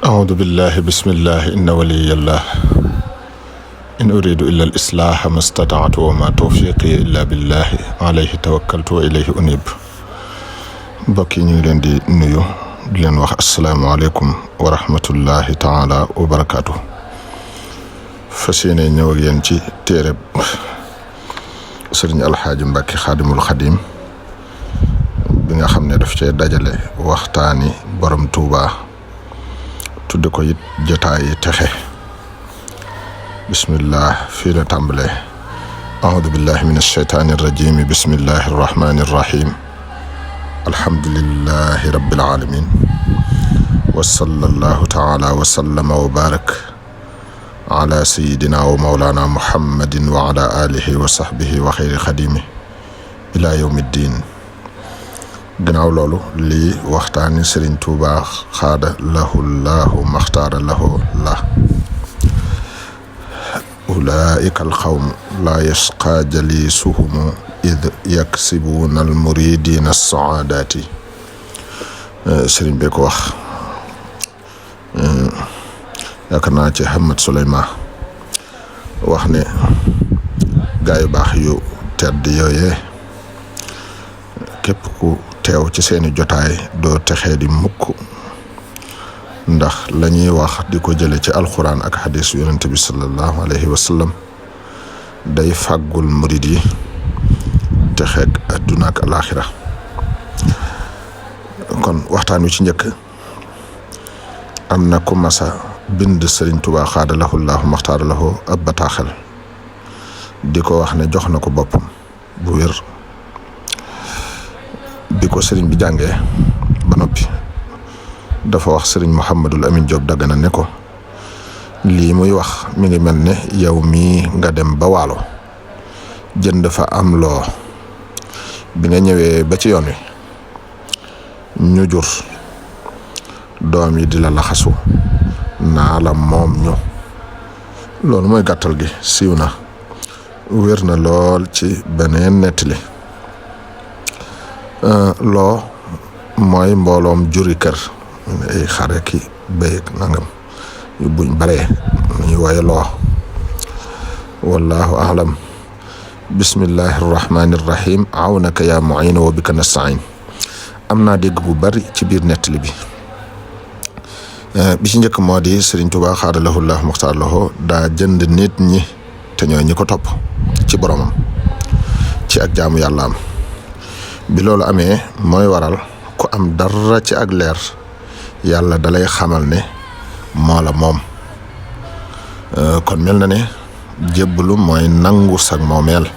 أعوذ بالله بسم الله إن ولي الله إن أريد إلا الإصلاح ما استطعت وما توفيقي إلا بالله عليه توكلت وإليه أنيب. mbokk yi ñu ngi leen di nuyu di leen wax asalaamaaleykum wa rahmatullahi taala wa barakaatu. fas yéene ñëw ak yéen ci téereb sëriñ Alxaaji Mbàkke Xaadimul Xadim bi nga xam ne daf cee dajale waxtaani borom Tuuba tudde ko it jotaayi texe. bismillah fii la tàmbalee aoudu billahi min alsheytaani irrajim bismillahi arrahmani irrahim alhamdulillahi rabbil alamin wa sallallahu taala wa sallama wa barak ala sayidina wa maulana muhammadin wa ala alihi wa sahbihi wa xayri xadimi ila yawmi ddin. gannaaw loolu lii waxtaani Sëriñ Tuuba xaada lahu llahu maxtaara lahu la ulaika alqawmu laa yasqa jalisuhumu id yaksibuuna almuridina alsaadati. sëriñ bi ko wax yaakaar naa ci Hamad Suleyman wax ne gaa yu baax yu tedd yooyee képp ku teew ci seeni jotaay doo texee di mukk, ndax la ñuy wax di ko jële ci alxuraan ak xadis yonent bi sallallahu alayhi wa sallam day fàggul murid yi texeeg adduna ak alaxira. kon waxtaan wi ci njëkk am na ku masa bind Sëriñ Tuubaa xaada lahu llaahu maxtaara lahu ab bataaxel di ko wax ne jox na ko boppam bu wér. bi ko sëriñ bi jàngee ba noppi dafa wax sëriñ Mouhamadul Amin Diop Dagana ne ko lii muy wax mi ngi mel ne yow mii nga dem ba waalo jënd fa am loo bi nga ñëwee ba ci yoon wi ñu jur doom yi di la laxasu naa la moom ñu. loolu mooy gàttal gi, siiw na wér na lool ci beneen nettali. loo mooy mbooloom juri kër ay xare ki béy ak nangam buñ baree ñu wooye loo. wallahu a'lam. bismillahi irrahmani irrahim awnaka ya mu'in wa bika nasta'in. am naa dégg bu bari ci biir nettali bi. bi ci njëkk moo di Sëriñ Tuubaa xaada lahu llaahu maxtaara lahu daa jënd nit ñi te ñooy ñi ko topp ci boromam ci ak jaamu yàlla am. bi loolu amee mooy waral ku am dara ci ak leer yàlla dalay xamal ne moo la moom. kon mel na ne jébbalu mooy nangu sag moomeel.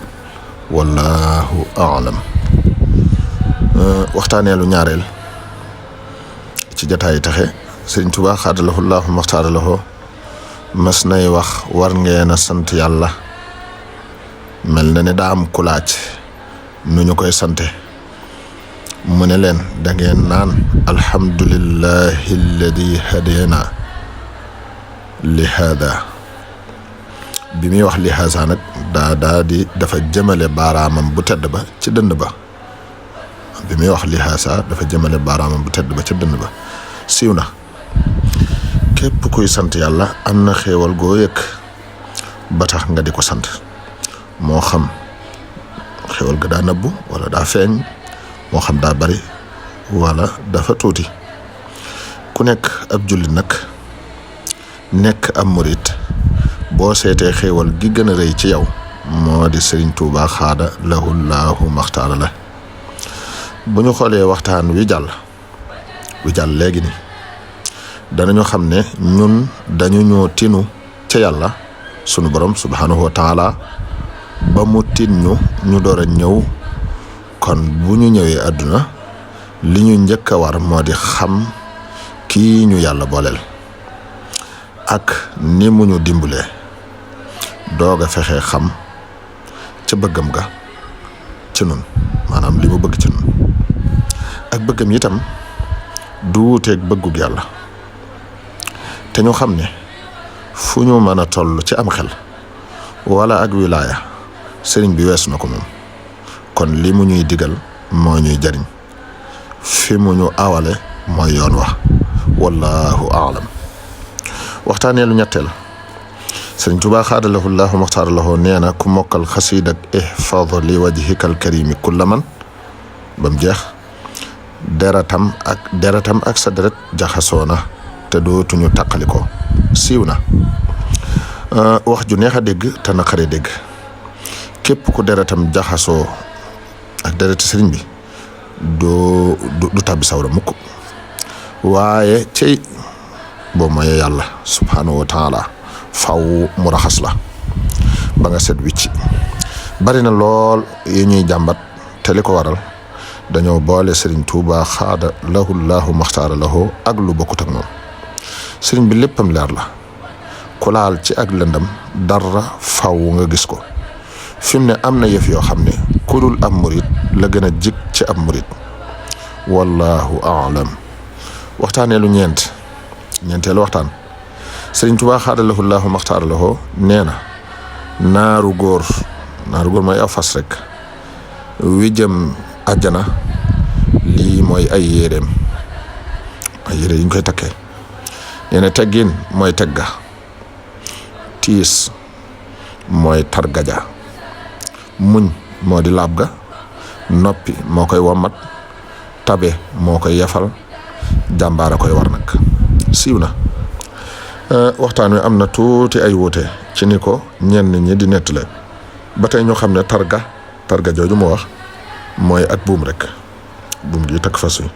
wallahu a'lam. waxtaaneelu ñaareel ci jotaayi taxe Sëriñ Tuubaa xaada lahu llaahu maxtaara lahu mas nay wax war ngeen a sant yàlla. mel na ne daa am ku laaj nu ñu koy sante mu ne leen da ngeen naan alhamdulillahi alladi hadina li hada. bi muy wax li hada nag daa di dafa jëmale baaraamam bu tedd ba ci dënd ba. bi muy wax li hada dafa jëmale baaraamam bu tedd ba ci dënd ba. siiw na képp kuy sant yàlla am na xéewal goo yëg ba tax nga di ko sant, moo xam xéewal ga daa nëbbu wala daa feeñ, moo xam daa bari wala dafa tuuti. ku nekk ab jullit nag nekk ab murit boo seetee xéewal gi gën a rëy ci yow moo di Sëriñ Tuubaa xaada lahu llaahu maxtaara la. bu ñu xoolee waxtaan wi jàll léegi ni danañu xam ne ñun dañu ñoo tinu ca yàlla sunu borom subhanahu wa taala ba mu tin ñu door a ñëw. kon bu ñu ñëwee àdduna li ñu njëkk a war moo di xam kii ñu yàlla booleel ak ni mu ñu dimbalee doog a fexe xam ca bëggam ga ci nun, maanaam li mu bëgg ci nun. ak bëggam itam du wuuteeg bëggug yàlla. te ñu xam ne fu ñu mën a toll ci am xel wala ak wilaaya sëriñ bi weesu na ko moom. kon li mu ñuy digal moo ñuy jariñ, fi mu ñu awale mooy yoon wax. wallahu a'lam. waxtaanee lu ñetteel Sëriñ Tuubaa xaadalahu llaahu maxtaara lahu nee na ku mokkal xasiid ak ihfad li wajhikal karimi kulla man ba mu jeex deretam ak sa deret jaxasoo na te dootuñu taqali ko siiw na wax ju neex a dégg te naqare dégg képp ku deretam jaxasoo ak dereti sëriñ bi du tàbbi sawra mukk waaye cey boo mooyee yàlla subhanahu wa taala faw mu raxas la ba nga set wicci bari na lool yi ñuy jàmbat te li ko waral dañoo boole Sëriñ Tuubaa xaada lahu llaahu maxtaara lahu ak lu bokkut ak moom sëriñ bi léppam leer la ku laal ci ak lëndam dara faw nga gis ko fi mu ne am na yëf yoo xam ne ku dul ab murit la gën a jig ci ab murit wallahu aalam waxtaanee lu ñeenteelu waxtaan Sëriñ Tuubaa xaadalahu llaahu maxtaara lahu nee na naaru góor mooy aw fas rek wi jëm àjjana lii mooy ay yére yi ñu koy takkee nee na teggin mooy tegga tiis mooy targaja muñ moo di laab ga noppi moo koy wommat tabe moo koy yefal jàmbaara koy war nag siiw na waxtaan wi am na tuuti ay wuute ci ni ko ñenn ñi di nettale ba tey ñu xam ne targa jooju mu wax mooy ak buum rek buum gi takk fas wi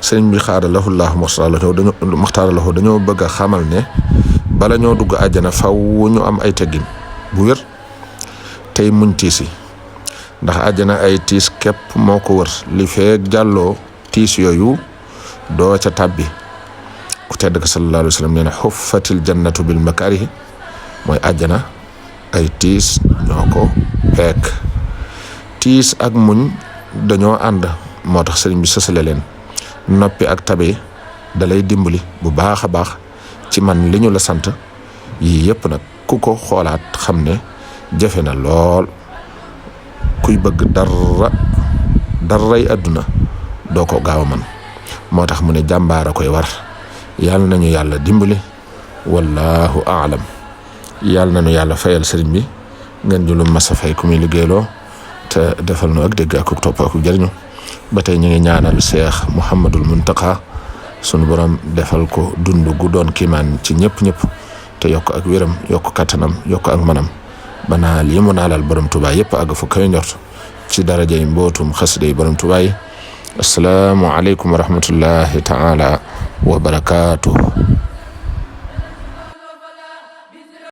sëriñ bi xaadalahu llaahu maxtaara lahu dañoo bëgg a xamal ne bala ñoo dugg àjjana faw ñu am ay teggin bu wér tey muñ tiis yi ndax àjjana ay tiis képp moo ko wër li feeg jàlloo tiis yooyu doo ca tàbbi ku tedd ka sallallahu alayhi wa sallam nee na xuffatil jannatu bil makaarihi mooy àjjana ay tiis ñoo ko peek tiis ak muñ dañoo ànd moo tax sëriñ bi sësale leen noppi ak tabe dalay dimbali bu baax a baax ci man li ñu la sant yii yëpp nag ku ko xoolaat xam ne jafe na lool kuy bëgg daray àdduna doo ko gaaw a man moo tax mu ne jàmbaara koy war yàlla nañu yàlla dimbali wallahu aalam yàlla nañu yàlla fayal sëriñ bi ngeen julum masa fay ku muy liggéeyloo te defal nu ak dégg ak topp ak jëriñu ba tey ñu ngi ñaanal Cheikh Mouhamadul Muntaqa sunu borom defal ko dund gu doon kiimaan ci ñëpp te yokk ak wéram yokk kattanam yokk ak manam banaa lii mu naalal borom Tuubaa yëpp àgg fu kawe njort ci darajay mbootum xasida yi borom Tuubaa yi assalaamu aleykum wa rahmatullahi taala wa barakaatuh